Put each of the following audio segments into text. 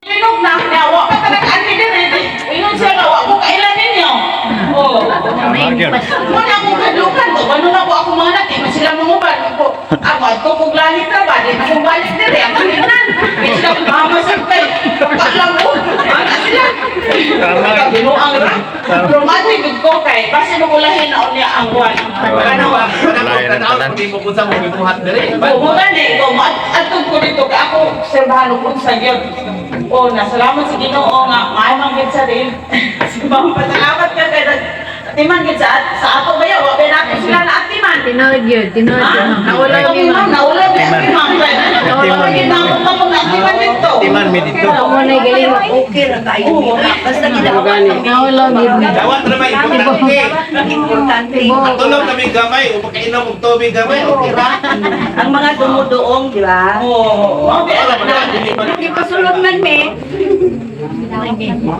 Linog na, na wa pa talaga anti diri. Ingon siya nga wa ko kailan ninyo. Oh. Mo na akong kadlukan ko, ano na ko ako mga anak, di man sila manguban ko. Ako adto kog langit ra ba, di na kong balik diri ang tanan. Di sila mama sa kay alam mo. Ana sila. Tama. Binuang ra. Pero madri gud ko kay basta mo ulahin na unya ang buwan. Kana wa. Tanaw, hindi mo kung saan mo gibuhat diri. Oo, mo gani ko adto ko dito ka ako serbahan og unsa gyud. Oh, na salamat sa Ginoo nga maayo man gyud sa din. Ma'am, pasalamat ka kay atiman gyud sa ato ba ya wa ba nato sila na atiman. Tinuod yun, tinuod yun. Naulaw ni ma'am, naulaw ni ma'am. Naulaw ni ma'am, kamo na atiman dito. Atiman mi dito. Mo na galing. Okay ra kayo. Basta gidawat Naulaw yun. Dawat ra may importante. Importante. Matulog kami gamay o pagkainom og tubig gamay, okay ra. Ang mga dumuduong, di ba? Oo, mao Wala man na, dili man. Hindi pa sulod man me.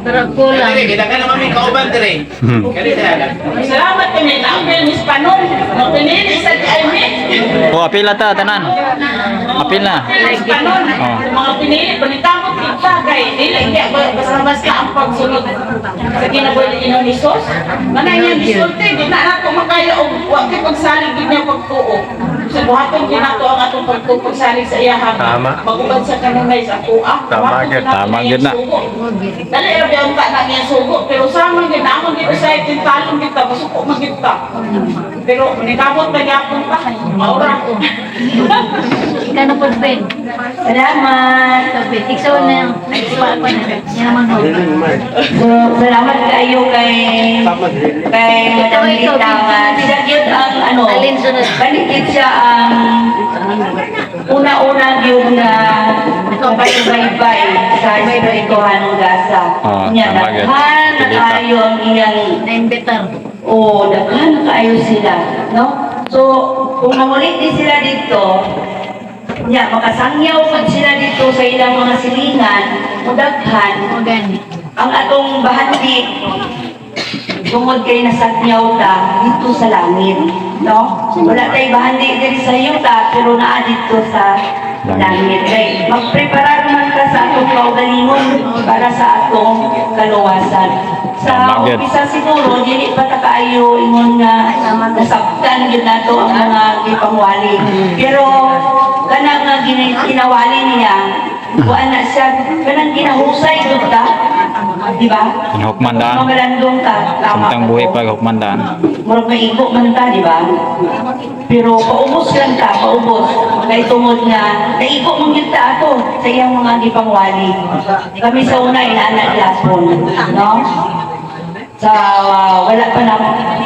Pero kulang. Diri, kita ka naman may kauban diri. Kani siya. Salamat kami na apel Miss Panon. No pinili sa di ay mi. O, apila ta, tanan. Apil na. Miss Panon. Oh. Sa mga pinili panitamot kita kay dili kaya basta-basta ang pagsunod sa kinabuhi ni Ginoong Hesus. Manay niya gisulti di na nato makaya og wa kay pagsalig gid niya pagtuo. Sa buhaton gyud nato ang atong pagtuo pagsalig sa iya. Tama. Magubad sa kanunay sa atoa. Tama, gyud. Tama, gyud na. Dali ra biya unta na niya sugo pero sama gyud na amon dito sa tintalon kita masuko man gyud ta. Pero nikamot na gyapon ta. Maura. Ikaw na po, Ben. Salamat. Sabi, ikaw na yung pa pa na. Yan naman ho. So, salamat kayo kay Madam Lita nga siya gyud ang ano, Alin sunod? banikit siya ang una-una gyud nga pagbaybay sa Espirituhanong Gasa. Ah, Nya tama gyud. daghan na Pilita. kaayo ang iyang Na-better. Oo, daghan na kaayo sila, no? So, kung mangulit din sila dito, nya makasangyaw pud sila dito sa ilang mga silingan, mudaghan O gani. ang atong bahandi tungod kay nasagyaw ta dito sa langit, no? Wala tay bahandi diri sa yuta pero naa dito sa langit. Kay magpreparar man ka sa atong kaugalingon para sa atong kaluwasan. Sa Tama, gyud. umpisa siguro dili pa ta kaayo ingon nga nasabtan gyud nato ang mga gipangwali, pero kana nga ginawali niya, kuan na siya, kanang ginahusay gyud ta, di ba? Hinhukman daan. Mamalandong ka, tama Samtang ka buhi po. pa, hukman daan. Murag maigo man ta, di ba? Pero paubos lang ta, paubos. Kay tungod nga, naigo man gyud ta ato sa iyang mga gipangwali. Kami sa una, inaana gyapon, no? Sa wala pa na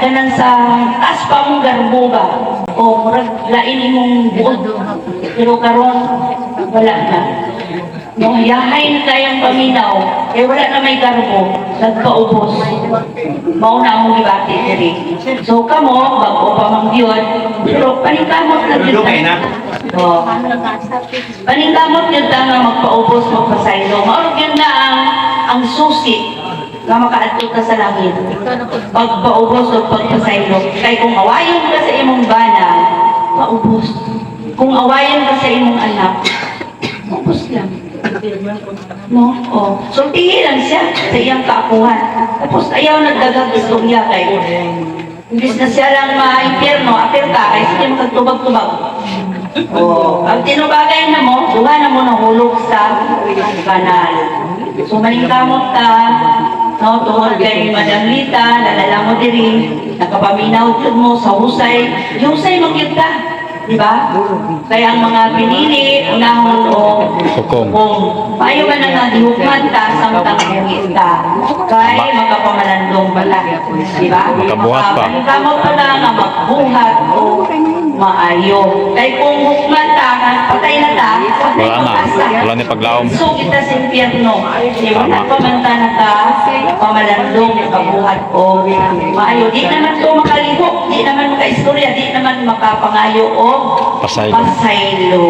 kanang sa taas pa mong garbo ba o murag lain imong buot, pero karon wala na, no? Yahay na tayong paminaw kay wala na may garbo, nagpaubos. Mao na among gibati diri. So kamo, bag-o pa man gyud, pero paningkamot lang gyud Dugay na. Oh. Paningkamot gyud ta nga magpaubos, magpasaylo. Mao gyud na ang susi nga makaadto ka sa langit. Ikaw na po. Pagpaubos o pagpasaylo. Kay kung awayon ka sa imong bana, paubos. Kung awayon ka sa imong anak, ubos lang. No? Oh. Sultihi lang siya sa iyang kaapuhan. Tapos ayaw nagdagag istorya kay imbis na siya lang ma-impyerno, apir ka, kay sige makagtubag-tubag. Oh, ang tinubagay na mo, duha na mo nahulog sa kanal. So maningkamot ta, no, tungod kay Madam Lita, lalala mo diri, nakapaminaw jud mo sa husay, husay man gyud ka, di ba? Kaya ang mga pinili, unahon o Hukom. Kung payo man na nga ta samtang buhi ta, kay makapamalandong bala, di ba? Makabuhat pa. Maningkamot pa na nga magbuhat o maayo. Kay kung hukman ta, patay na ta, patay Wala na. pag-asa. Wala ni paglaom. So kita sa impyerno. Di ba? Tama. Nagpamanta na ka, pamalandong, makabuhat o maayo. Di naman to makalihok, di naman makaistorya, di naman makapangayo o Pasaylo. pasaylo.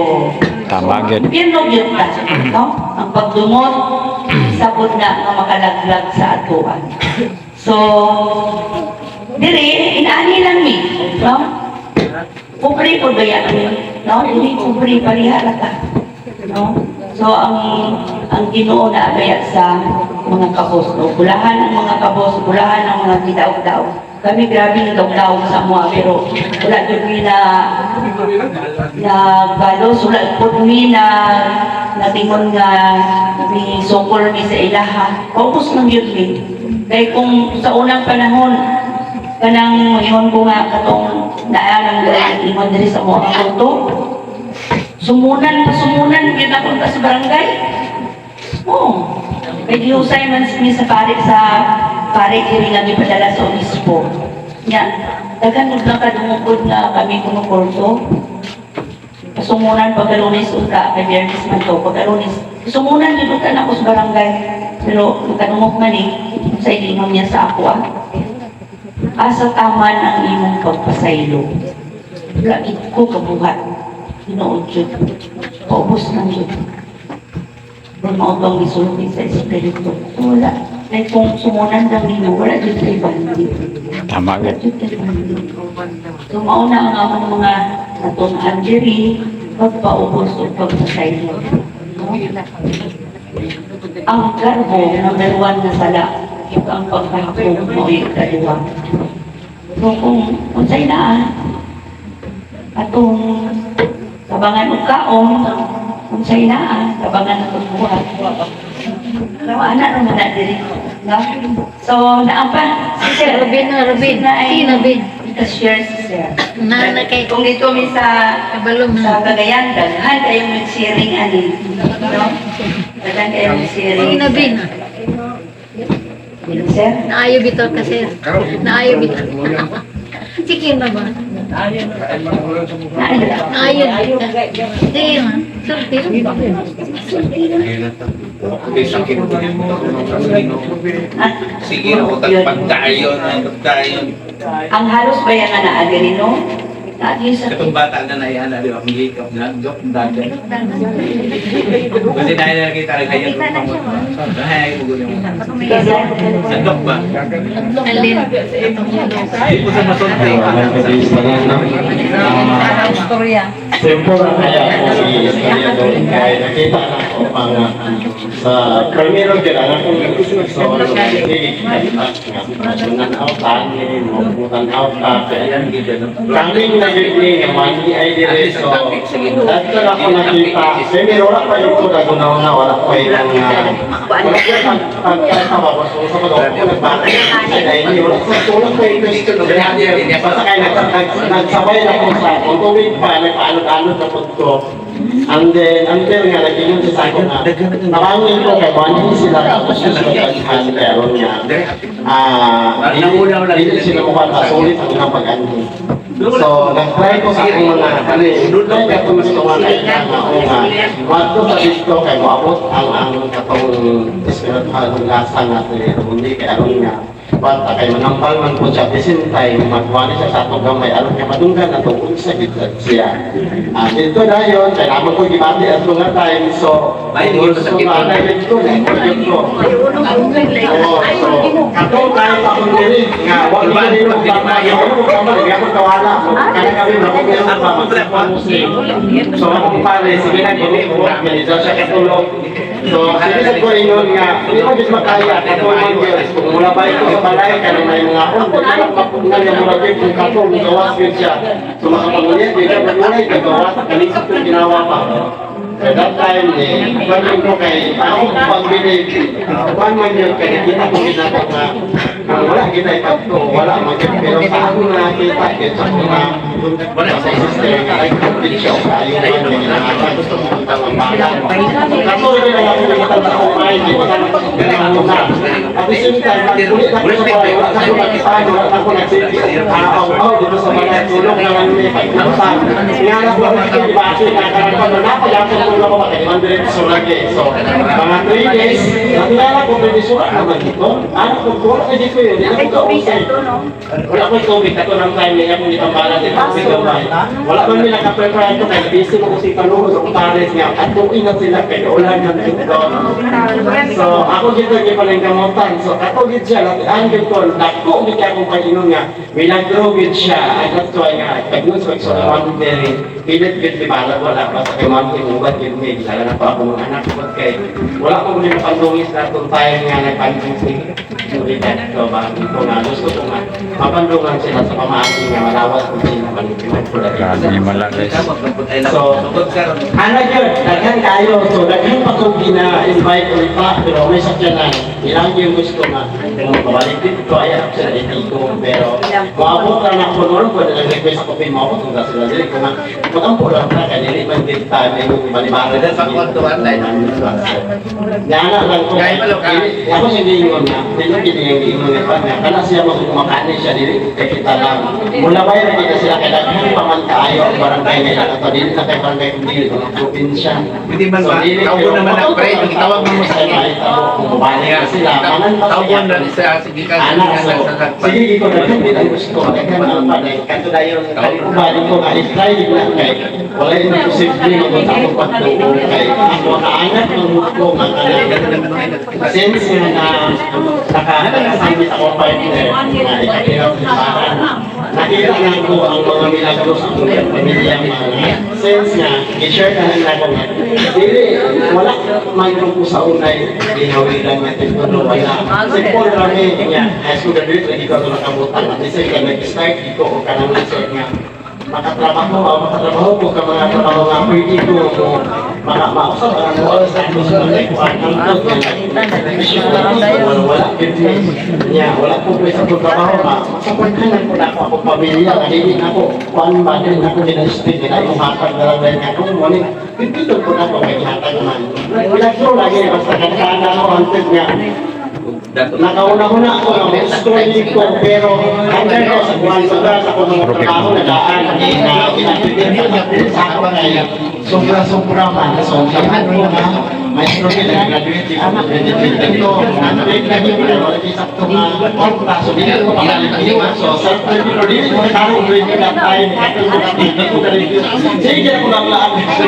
Tama, gyud. Impyerno gyud ta, no? Ang pagdumot sabot na nga makalaglag sa atoan. So, diri inaani lang mi, no? Pobre po gaya mi, no? Dili pobre, pariha ra ta, no? So ang Ginoo na agayat sa mga kabos, no? Bulahan ang mga kabos, bulahan ang mga gidaog-daog. Kami grabe ng daog-daog sa mga, pero wala jud mi na nagbalos, wala pud mi na natingon nga ni sukol mi sa ilaha. Focus lang yun mi. Kay kung sa unang panahon, kanang ingon ko nga katong naa nang ingon diri sa mga kulto, sumunan pa sumunan gyud ako ta sa barangay. Oo. Kay gihusay man mi sa pare diri nga gipadala sa obispo. Nya, daghan gud lang kadungog nga kami kuno kulto. Pasumunan pagka Lunes unta, kay Biyernes man to, pagka Lunes. Sumunan jud unta nako sa barangay. Pero kadungog man eh, sa ingon niya sa ako ah. Asa taman ang imong pagpasaylo. Wala gid ko kabuhat. Tinuod jud. Paubos lang jud. Pero mao bang gisulti sa Espiritu? Wala. Kay kung sumunan lang nimo, wala jud kay bandi. Tama Wala gid. jud kay bandi. So mao na ang among mga natun-an diri, pagpaubos o pagpasaylo. No? Ang garbo, number one na sala, ug ang pagkahakong mo'y ikaduha. So kung unsay naa, atong tabangan og kaon, unsay naa, tabangan atong buhat. So ana ra man na diri. No? So naa pa si Sir Robin na, Robin. Na ay Si Robin. Ika-share si Sir. Na na kay Kung dito mi sa kabalong sa na. Cagayan, daghan kayo mag-sharing ani. No? Daghan kayo mag-sharing. Si Robin. Sir? Naayo bitaw ka, sir. Naayo bitaw. Sige na ba? Naayo. Naayo bitaw. Sige na. Sulti. Okay, sakit ko Sige na ko pagdayon, pagdayon. Ang halos ba yan nga naa diri, no? Naa diri sa Katong bata na naiana, di ba? Mahikap na, joke, dagan. Kasi dahil na kita rin kaya ng pamot. Ay, bugo niyo. Sige, sir. Sandok ba? Alin. Hindi po sa masunti. Simple lang kaya kung i-istorya doon kay nakita na ko pa nga sa primero gid ang akong so sige nga tanaw ta mo tanaw ta kanging na gid ni nga mani ay dire, so adto na ako nakita primero wala pa yung ko nagunaw na wala pa yung wala pa pagkatawa ko, so sa pag ako nagbata ay ay wala sa wala pa yung basta kay nagsabay na ko sa kung tubig pa nagpaanod-anod na pud ko. And then until nga nag-ingon siya sa ako nga tabangin ko kay buhanin sila, tapos siya sila daghan kay aron nga dili sila mukha sulit ang ilang pag-anhi. So, nag-try ko sa akong mga kani, try ka itong gusto nga kay nga o nga, wadto sa dito kay moabot ang katong espiritual ng lasa nga sa kundi kay aron nga bata kay manampal man po siya bisin time magwani siya sa atong gamay aron nga madunggan ato unsa gid siya. Dito dayon kay naman ko gibati ato nga time, so Ay, hindi ko sakit. So, dito na ko. Oo, so katong tayo pa akong diri nga wa gid diri mo pagpayo ko kama di ako tawala kana kami mo pa. So akong pare sige na ko ko siya katulog. So sige sa ko ingon nga di ko gid makaya katong man gyud kung mula ba ito sa balay kanang may mga on di ko mapugnan nga mura gyud kung katong gawas gyud siya. So makapangunya di ka magulay gawas kalisod kung ginawa pa. So that time eh, kwan ko kay ako pagbili, kwan man yun, kay nakita ko kita ko nga, ang wala kita ipagto, wala man yun. Pero sa ako nakita, kaya sa ako na, wala sa sister, nga ay complete siya, o kayo man, kaya nakakita, gusto mo punta ng bata. So katuloy lang ako nakita sa akong mind, di ba ka na. At the same time, nagkulit ako sa balay, wala ako nagpano, wala ako nagsiti, aw, dito sa balay, tulog na lang ni pag-usan. Nga na ko, di ba, actually, nakakaroon ko, napayapon tulog ako, kay Mandretso lagi. So, mga 3 days, nakilala ko, pwede sura naman dito. Ano ko, wala ko dito yun, hindi ako kausay. Wala ko tubig, kato ng time niya akong gitambala din, tubig gamay. Wala man nila ka-prepare ito, kay busy mo ko si Paluho sa pares nga, at tuin na sila, kay ulan ng dito. So, ako gito gipalingkamutan. So, kato gid siya, latian gid ko, dako gid akong pag-inom nga, milagro gid siya. And that's why nga, pag-use ko, so, one very, Pilit gid di bala wala basta kay man ubat gid may gisala na pa ako mga anak ko kay wala ko gud mapandungis na atong time nga nagpandung si Nuritet. So ba ko nga gusto ko nga mapandungan sila sa pamaagi nga malawas ko sila manipinag ko lagi. Grabe ni mala, guys. So, ano yun, daghan kayo. So, daghan pa kong gina-invite ulit pa, pero may sakyanan. Ilang yung gusto nga. Kung pabalik dito, ay ako sila dito. Pero, maabot lang ako noon, pwede lang request ako, pero maabot kung sila dili. Kung nga, magampo lang na, kaya dili man din tayo, may balibara din. Yana lang ko. Ako siya giingon na, dili gini yung giingon nga pa nga. Kana siya magkumakain siya dili, kay kita lang. Mula ba yun, kita sila kay daghan pa man kaayo ang barangay nila ato dili na kay barangay kung dili mga probinsya. Hindi man ba? So, dili, Tawgon pero naman ang pre, gitawag mo sa Ay, tawag kung bumalik na sila. Manan pa Tawgon siya. na sa sige ka Anak, so, sige, ko na din ang gusto. Daghan ang panay. Kanto na yung kalibalik ko nga, i-try na kay wala yung imposible mag akong pagtuo kay ako kaanak ng ko nga kanang since nga na nakasamit ako partner nga ikapirap ni Paran, nakita na ko ang mga milagro sa akong pamilya, mga since nga i-share na lang ako nga dili wala man ko sa unay ginawilan nga tigtulo, wala simple rami nga high school graduate lagi ko ato nakabutang at the same time nag-start ko og kanang sort nga makatrabaho o makatrabaho ko ka mga trabaho nga pwede ko mo maka mausap ang mo sa wala wala niya wala ko pwede sa trabaho ma masuportahan ko na ako akong pamilya nga dili na ako kuan ba din ako gina-speak na ako hatag na lang dahil nga kung mo ni pipito ko na ako kay hatag man wala ko lagi basta kadana ako hantod nga nakauna-una ako ng story ko, pero under ko sa buwan sa sa akong mga trabaho na daan na ginapipil sa ako kay sobra-sobra man. So sabi ko nga maestro na graduate ko 2022, graduate na gyud ko, wala gyud sakto nga kontra, so dili ko pakalit. So sa pero dili ko tarong grade that time ko sige ako lang laan sa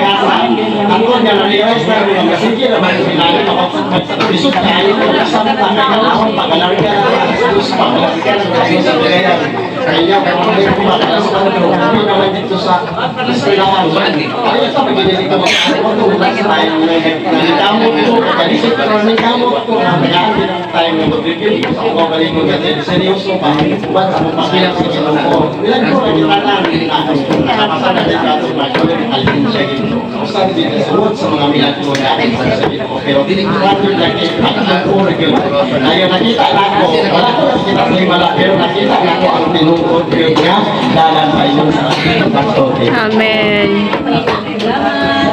ako nga na-realize na ko nga sige naman sinali ako sa lisod kayo ko sa panahon pagalarga alas pagalarga sa kaya kung may kumakalas pa na hindi naman dito sa eskwelahan. Ayaw sa pagiging dito mag-ano last time na nagkamot ko, kalisod ko na nagkamot ko, na kaya time na mag-review ko sa akong galingon kasi seryoso pa, uban sa akong pakilang sa Ginoo. Bilang ko, ang tanan, nakapasada din ka ito, mag-gawin ang siya dito. Usab din sa suot sa mga milagro na sa Ginoo. Pero grabe lang eh, pagkakuro yun. Ayaw nakita na ako, wala ko nakita sa himala, pero nakita na ako ang tinuod yun nga, dalan pa yun sa pagsote. Amen.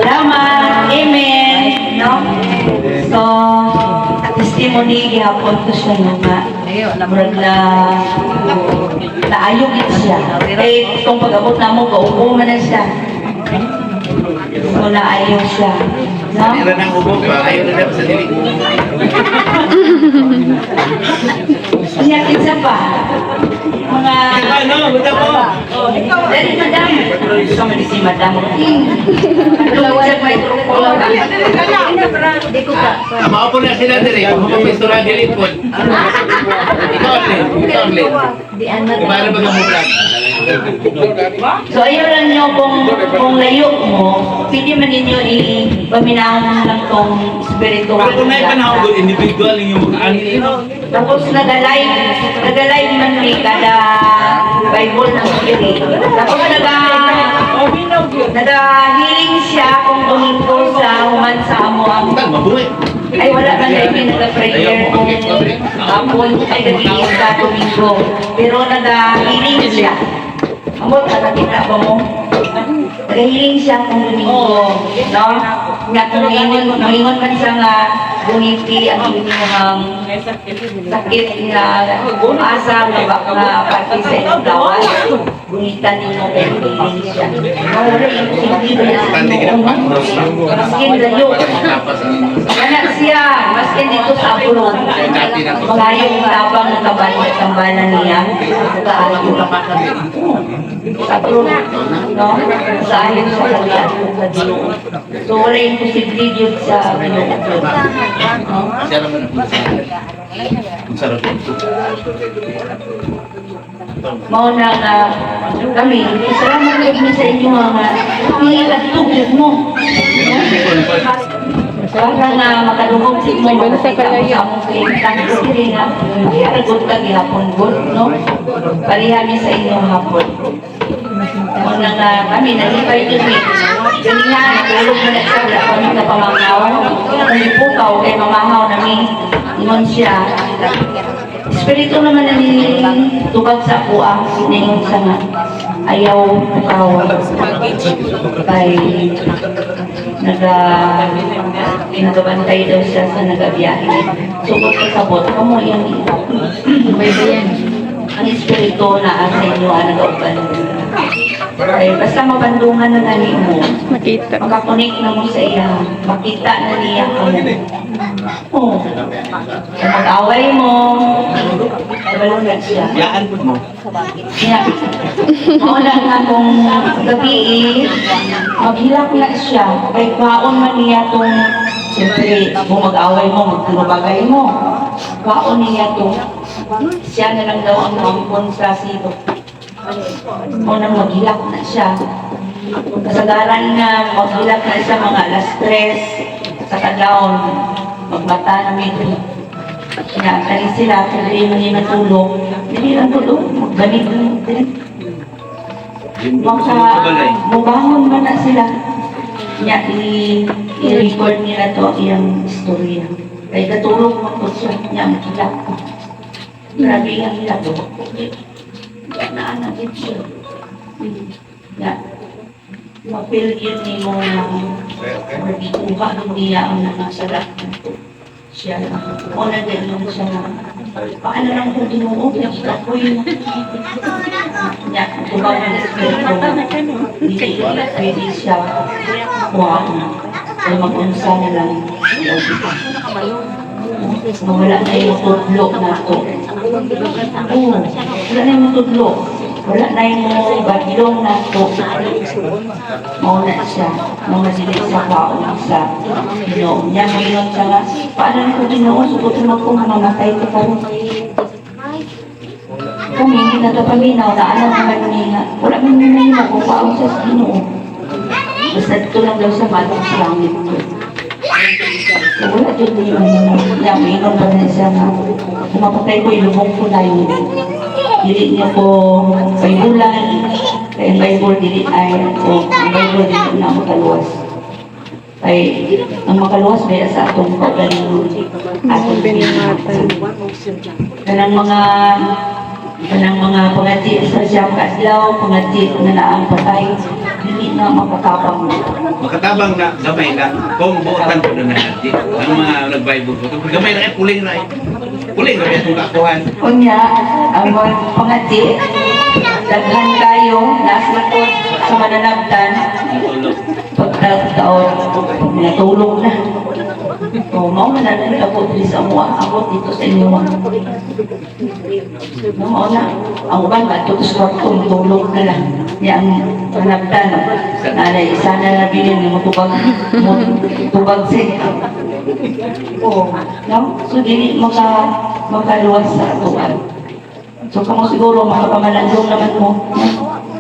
Salamat. Amen. No? So, testimony gihapon to siya no nga. Murag na naayo gid siya. Eh, kung pag-abot namo gaubo man na siya. So, naayo siya. No? Nira nang ubo ba? Ayaw na sa dili. Niya kinsa pa? Mga Ano, buta mo. Dali, madam. Gusto mo si madam. Luwag microphone. Di ko ka. Maupo na sila diri. Mapistura dili po. Ikaw, Arlene. Ikaw, Arlene. Di anak. Diba ano ba mo vlog? So ayaw lang nyo kung layo mo, pwede man ninyo i-paminahon lang tong espiritu. Pero kung naay panahon good individual ninyo makaangin no. Tapos nagalive man ni kada Bible ng Spirit. Tapos naga-healing siya kung Domingo sa human sa amo ang Tang mabuhi. Ay, wala man na yung nag-prayer kung hapon ay nag ka Domingo. Pero nag-healing siya. Amot, nakita ba mo? Nag-healing siya kung Domingo. No? Nga kung ingon man siya nga gumiti ang inyong sakit na asa nga ba nga pati sa inyong gawas. Gunitan ninyo kay healing siya. Wala imposible na sa Ginoo, no? Maskin layo. Wala siya, maskin dito sa abroad. Magayong tabang ng kaban tambalan niya. Kaayo. Sa abroad, no? Sa ayon sa kalian sa Ginoo. So wala imposible yun sa Ginoo. Siya naman ang. Kung sarap. Mao na nga kami, salamat gyud mi sa inyo nga nilatugod mo. Para nga makadungog sa imo, makakita mo sa among kahimtang diri nga pareha ka gihapon gud, no? Pareha mi sa inyong hapon. Mao na nga kami nalipay jud mi. Ganiha natulog na na siya, wala kami napamangaw. Kung ipukaw kay mamahaw na mi. Ingon siya. Espiritu naman na ni tubag sa ako ang ningon sa nga ayaw pukaw kay nagabantay daw siya sa nagabiyahe. Sugod sa sabot, kamo yung ang espiritu na sa inyo ang nagauban. Ay, basta mabandungan na gani mo. Makita. Makakonek na mo sa iya. Makita na niya kamo. Oo. Kung mag-away mo, kabalo na siya. Yaan po mo. Kaya, mao na nga kung gabi eh, maghilak na siya. Kay kwaon man niya tong, siyempre, kung mag-away mo, magtinubagay mo. Kwaon niya to. Siya na lang daw ang nampon sa silo. Mao nang maghilak na siya. Kasagaran nga, maghilak na siya mga alas 3 sa kadlawon. Magmata na medyo. Nga, kani sila, kung di mo niya matulog, dili lang tulog, magganit lang dili. Maka, mubangon man na sila. Nya, i-record nila to iyang istorya. Kay katulog man po siya, nya, makilak ko. Grabe ang hilak ko. Na, na, siya. Nya, mapil yun ni mo na magkuha ng niya ang nangasala. Siya lang. O na din lang siya na. Paano lang kung Ginoo, pinakita ko yun. Nya, tubag ng espiritu. Hindi pwede siya kuha na. Kaya mag-unsa na lang. Mawala na yung tudlo na to. Oo, wala na yung tudlo. Wala na yung badlong na to. Mao na siya. Mao na sila sa kaon sa Ginoo. Niya moingon siya nga, paano na ko Ginoo, sugot mo ko mamatay ko karon. Kung hindi nagapaminaw, na alam naman niya, wala man niya kung paon siya sa Ginoo. Basta dito lang daw sa matong sa langit ko. So, wala dyan din yung niya, moingon pa na siya nga, kung mapatay ko, ilubong ko na yun. Dili niya ko Biblean, kay ang Bible dili ay, o ang Bible dili na makaluwas. Kay ang makaluwas ba sa atong kaugalingon, atong Binangatan. Kanang mga pangati sa siyang kaadlaw, pangati na naang patay, dili na makatabang. Makatabang na gamay lang. Kung buotan ko na natin. Ang mga nag-Bible ko. Gamay lang ay puling na eh. Puling na itong kakuhan. Unya, ang mga pangati, daghan kayo, nasa likod sa mananabtan, Natulog. Pagkataon, natulog na. O, mao na lang ako diri sa amoa, ako dito sa inyo. No, mao na. Ang uban ba, sa kwarto, matulog na lang. Niya ang panabtan. Nanay, isa na nabilin nga motubag, motubag siya. Oo, no? So, dili makaluwas sa atuan. So, kamo siguro, makapamalandong naman mo.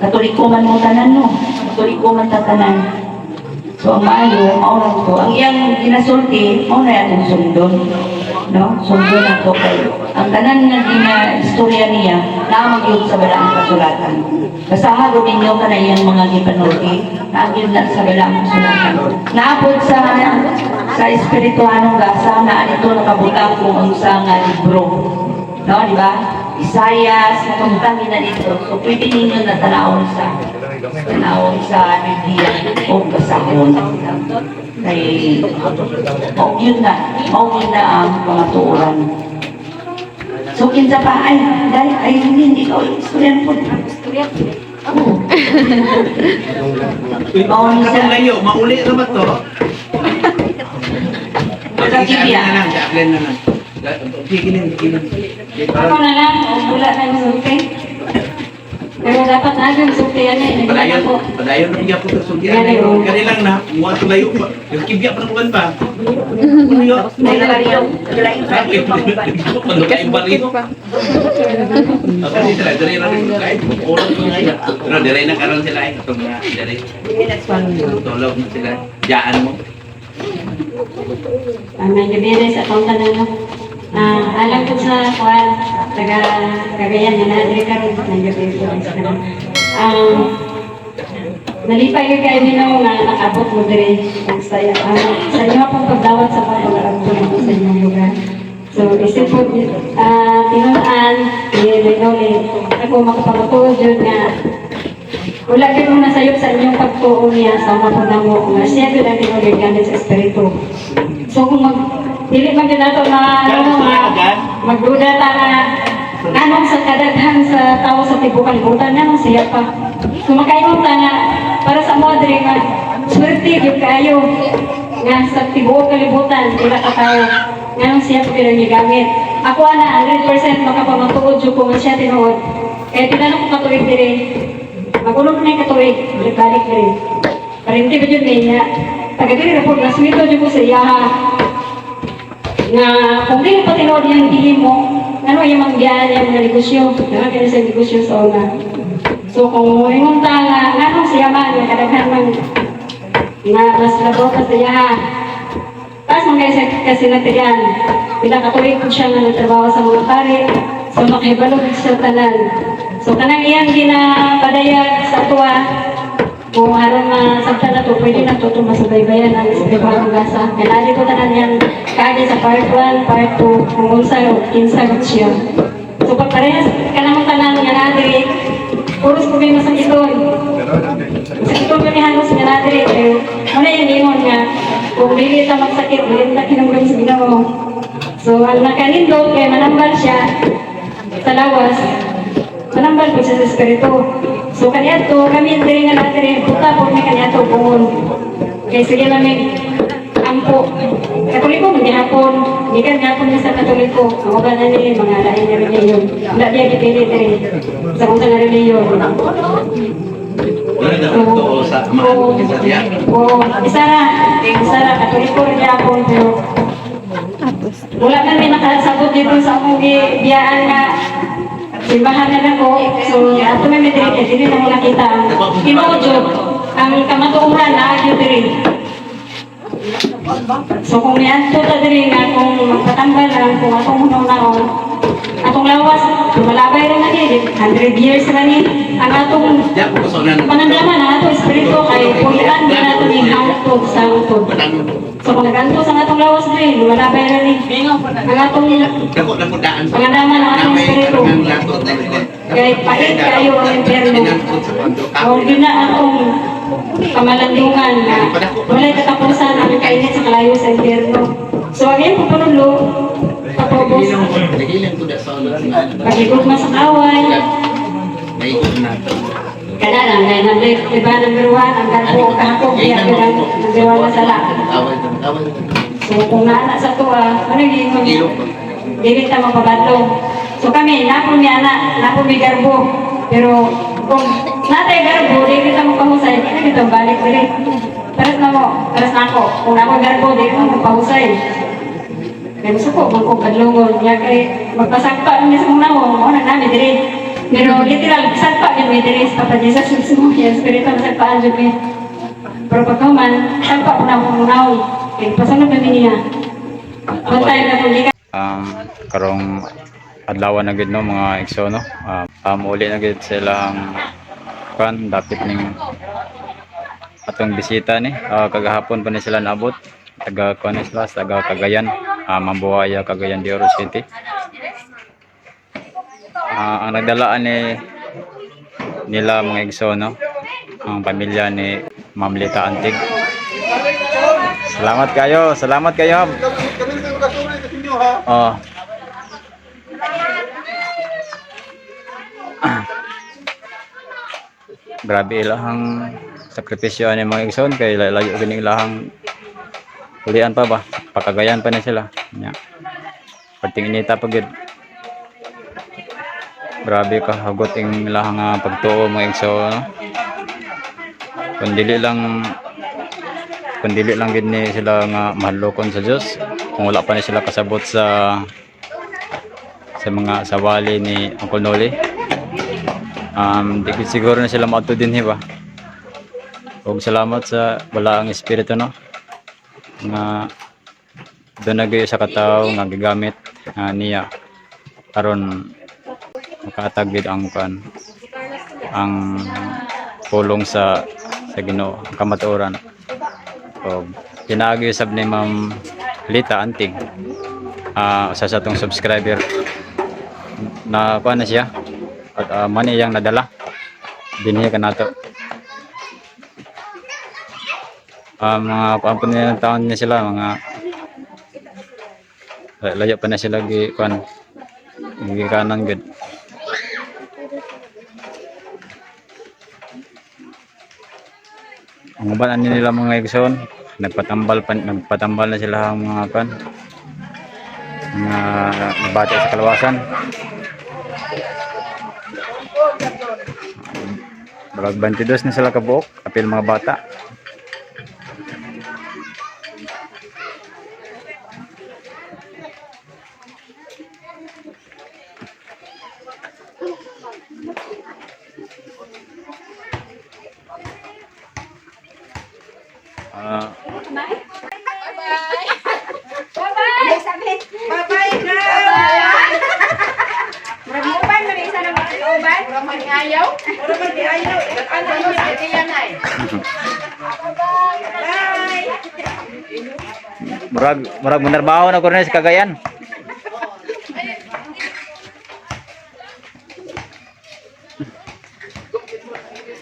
Katoliko man mo tanan, no? Katoliko man tatanan. So, ang maayo, mao lang to. Ang iyang ginasulti, mao na atong sundon. No? Sundon ato kay ang tanan nga gina-istorya niya, naa magyud sa balaang kasulatan. Basaha gud ninyo kana iyang mga gipanulti, naa gyud na sa balaang kasulatan. Naapod sa espirituhanong gasa na dito nakabutang kung unsa nga libro. No, di ba? Isayas, nakabutang na dito. So, pwede ninyo na tanawon sa Biblia o basahon. Kay mao yun na ang mga tuoran. So kinsa pa ay dahil ay hindi hindi ikaw istorya po. Istorya. Oo. Uy, Mao ni katong siya. layo, mauli ra ba to? Sa Okay, si Biblia. Arlen na lang, si Arlen na lang. Tigilin, tigilin. Ako na lang, wala na yung sulti. Pero dapat na yung sulti yan eh. Padayon, Nagdala ko. padayon na po sa sultian. Gani, oh. Gani lang na, muwa layo pa. Yung kibya pa naman pa. Ano yun? Kain baril. Kasi sila, dere na rin kain. Pero dere na karon sila eh. Itong na, dere. Tulog na sila. Diyaan mo. May gabi na sa akong tanan, no? Alam ko sa kuan, taga Cagayan na naadri karon ng gabi ko sa tanan. Nalipay gyud kayo nino nga nakabot mo diri ug sa inyo pong pagdawat sa pagpag-abot mo sa inyong lugar. So isip po tinuan ni Lenole, ako makapamatuod jud nga wala gyud mo nasayop sa inyong pagtuo niya sa mga po namo nga siya gyud ang tinuod gamit sa espiritu. So kung dili man gyud nato ma ano nga magduda ta nga anong sa kadaghan sa tao sa tibuok kalibutan, nganong siya pa. So makaingon ta nga para sa mo diri nga swerte gyud kaayo nga sa tibuok kalibutan pila ka tawo, nganong siya pa gyud ang gigamit. Ako ana 100% makapamatuod jud ko nga siya tinuod. Kaya tinanong ko katuig diri, magulong na yung katuig, balik-balik diri. Parente ba yun niya? Taga diri na po, naswito jud ko sa iyaha. Nga kung dili pa tinuod yung gihimo, ano yung manggian yung mga negosyo, nga kaya sa negosyo sa una. So kung ingon ta nga nganong siya man nga kadaghan man nga mas labaw pa sa iyaha. Taas man kayo sa kasinatian. Pila ka tuig po siya nga nagtrabaho sa mga pare. So makahibalo gid siya tanan. So kanang iyang ginapadayag sa tuwa, kung aron masabtan na to, pwede na to ito masubaybayan ang espiritual gasa. Kaya natin ko tanan yang kaagi sa part 1, part 2, kung unsa o kinsa gud siya. So pag parehas ka namang tanan nga nadiri, puros ko may masakiton. Masakiton kami halos nga nadiri, pero wala yung ingon nga, kung dili ta magsakit, dili ta kinumdum sa Ginoo. So ang nakanindot kay manambal siya sa lawas, manambal po siya sa espiritu. So kaniadto kami diri nga nadiri, buta po mi kaniadto buon. Kay sige lang ampo. Katoliko man gihapon, gikan gihapon mi sa Katoliko. Ang uban na ni mga lain nga relihiyon. Wala diya gipili diri sa kung sa relihiyon. Wala na ito sa amahan ko sa diya. Oo, isa ra, Katoliko rin gihapon, pero wala man may nakasabot dito sa akong biyaan nga simbahan na lang ko. So, ato may may diri kay dili na mo nakita ang tinuod jud, ang kamatuoran na gyud diri. So kung miadto ta diri nga kung magpatambal lang kung atong hunong-naon, atong lawas lumalabay ra na ni 100 years ra ni ang atong Diya ko sa unan. panandaman ang atong espiritu kay puy-an na nato ni hangtod sa hangtod. So kung naganto sa atong lawas diri, lumalabay ra ni ang atong Dako na po daan sa pangandaman ang atong espiritu. Kay pait kayo ang impyerno. O yun na atong kamalandungan na walay katapusan ang kainit sa kalayo sa impyerno. So ang iyong pupunulo, patubos, Nagilang ko da sa unan. pagigugma sa kaway, Naigong na. Kada lang, kaya number, diba, number 1, ang garbo, kahapon, kaya yun ang number 1 na sala. Away, away. So kung naana sa tuwa, ano yung dili ta mapabadlong. So kami, napon mi ana, napon mi garbo. Pero kung natay garbo, dili ta magpahusay, di na kita balik diri. Pares na mo, pares na ako. Kung ako garbo, dili mo magpahusay. Kaya gusto ko, kung badlongon, niya kay magpasagpa mi sa mong nawong, mo na nami diri. Pero literal, sagpa gyud mi diri sa Papa Jesus mismo, yung espiritu masagpaan jud mi. Pero pagkahuman, sagpa ko na akong nawong. Kaya pasunod na mi niya. One time na kung gikan Karong adlaw na gid no mga igso no. Uli na gid silang kan dapit ning atong bisita ni. Kagahapon pa ni sila naabot. Taga kuan ni sila, taga Cagayan, Mambuaya, Cagayan de Oro City. Ang nagdalaan ni nila mga igso no, ang pamilya ni Ma'am Lita Antig. Salamat kayo, salamat kayo. Oh. Grabe ilahang sakripisyo ani mga igsoon kay layo gini ilahang ulian pa ba pakagayan pa na sila nya perting inita pa gyud. Grabe ka hagot ing ilahang nga pagtuo mga igsoon, no? Kung dili lang kung dili lang gid ni sila nga mahadlokon sa Dios, kung wala pa ni sila kasabot sa mga sawali ni Uncle Noli, di gid siguro na sila maadto dinhi ba. Ug salamat sa balaang espiritu, no, nga doon na gyud sa katawo nga gigamit niya aron makahatag gid ang kan ang pulong sa Ginoo, ang kamatuoran. Og pinaagi usab ni Ma'am Lita Anting, usa sa atong subscriber na kuan na siya at man iyang nadala dinhi kanato. Mga kuan pa nila taon niya sila, mga layo pa na sila gi kuan gikanan gud. Ang uban ani nila mga igsoon, nagpatambal na sila ang mga kuan mga bata sa kalawasan. Murag 22 na sila kabuok, apil mga bata. Bye-bye na! Murag uban man isa na uban. Mura man ayaw. Mura man di ayaw. Ano ano sa iya na eh. Bye! Murag murag manarbaho na ko rin sa Cagayan.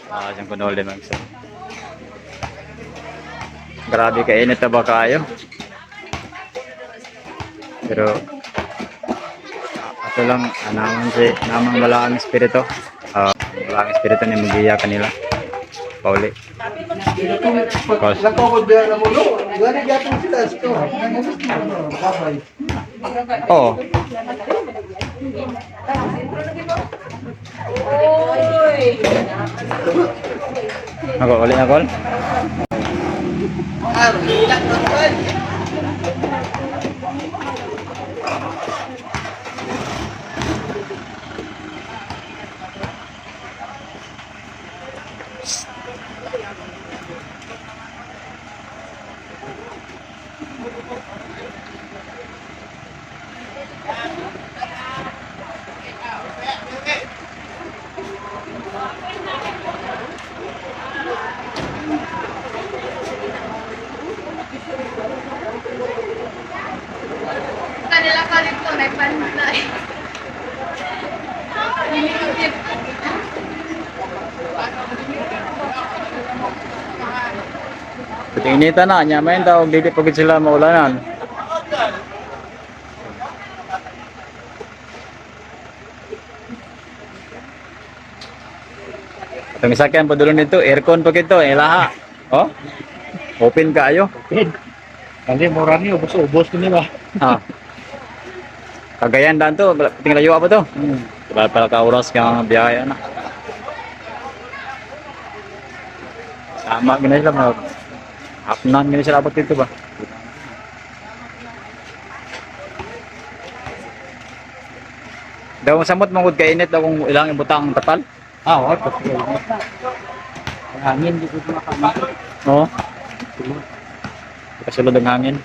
Siyang kunuli mag. Grabe kainit na ba kayo? Pero ato lang anamang si namang balaang espiritu. Balaang espiritu ni magiya kanila. Pauli. Cause, oh. Ako, ulit na call. Kanila ka dito na panay. Pati inita na, nya main daw dili pa gid sila maulanan. Itong sakyan padulong nito, aircon pa gito, ilaha. Oh. Open kaayo. Kasi mura niyo, ubos-ubos ni ba? Ah. Cagayan daan to, ting layo pa to. Diba pala ka oras ka nga biyahe na. Sama gina sila mga half nine gina sila abot dito ba? Daw samot mangud kay init daw kung ilang ibutang ang tapal. Ah, oh, pati. Ang hangin di ko makama. Oo. Kasulod ang hangin.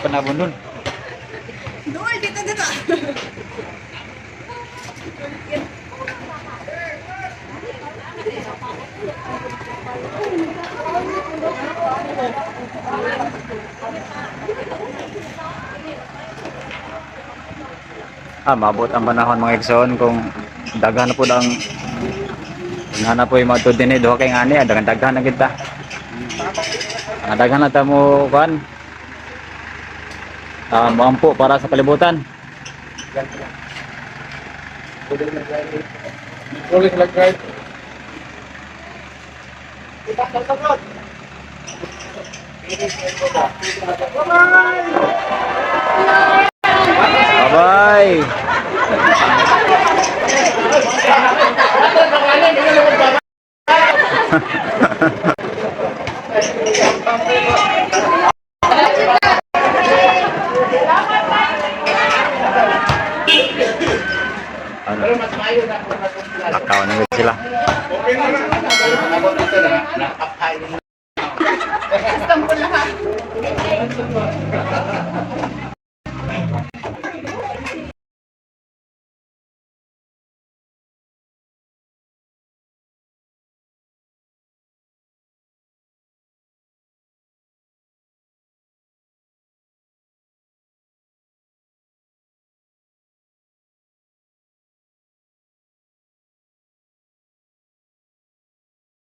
Panabon dun. Dool dito dito. Mabot ang panahon mga igsoon kung daghan na po ang daghan na po yung mga din eh, duha kay ngani, daghan-daghan na kita. Ang daghan na ta mo kuan. Moampo para sa kalibutan. Bye-bye! Ano? Lakaw na sila.